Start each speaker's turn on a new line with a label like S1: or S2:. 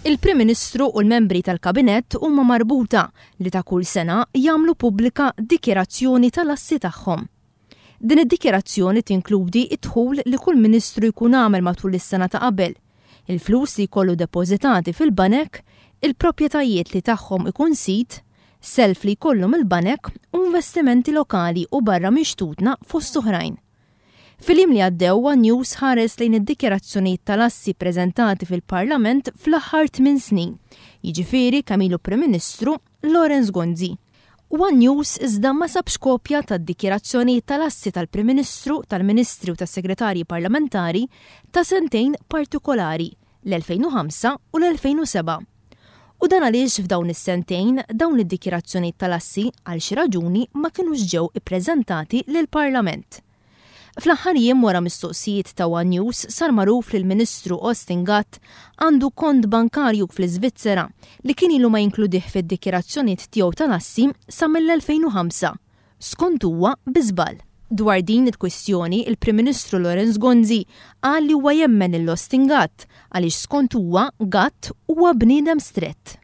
S1: Il-Prim Ministru u l-membri tal-Kabinett huma marbuta li ta' kull sena jagħmlu pubblika dikjarazzjoni tal-assi tagħhom. Din id-dikjarazzjoni tinkludi d-dħul li kull Ministru jkun għamel matul is-sena ta' qabel, il-flus li jkollu depożitati fil-banek, il-proprjetajiet li tagħhom ikun sid, self li jkollu mill-banek u investimenti lokali u barra minn xtutna fost oħrajn. Fil-jiem li għaddew one News ħares lejn id-dikjarazzjonijiet tal-assi ppreżentati fil-Parlament fl-aħħar tminn snin, jiġifieri kemm ilu Prim Ministru Lawrence Gonzi. One News iżda ma sabx kopja tad-dikjarazzjonijiet tal-assi tal-Prim Ministru, tal-Ministri u tas-Segretarji Parlamentari ta' sentejn partikolari, l-2005 u l-2007. U dan għaliex f'dawn is-sentejn dawn id-dikjarazzjonijiet tal-assi għal xi raġuni ma kinux ġew ippreżentati lill-Parlament. Fl-aħħar jiem wara mistoqsijiet ta' one News sar magħruf li l-Ministru Austin Gatt għandu kont bankarju fl-Iżvizzera li kien ilu ma jinkludih fid-dikjarazzjonijiet tiegħu tal-assi sa mill-2005. Skont huwa, bi żball. Dwar din il-kwistjoni, il-Prim Ministru Lawrence Gonzi qal li huwa jemmen lil Austin Gatt għaliex skont huwa, Gatt huwa bniedem strett.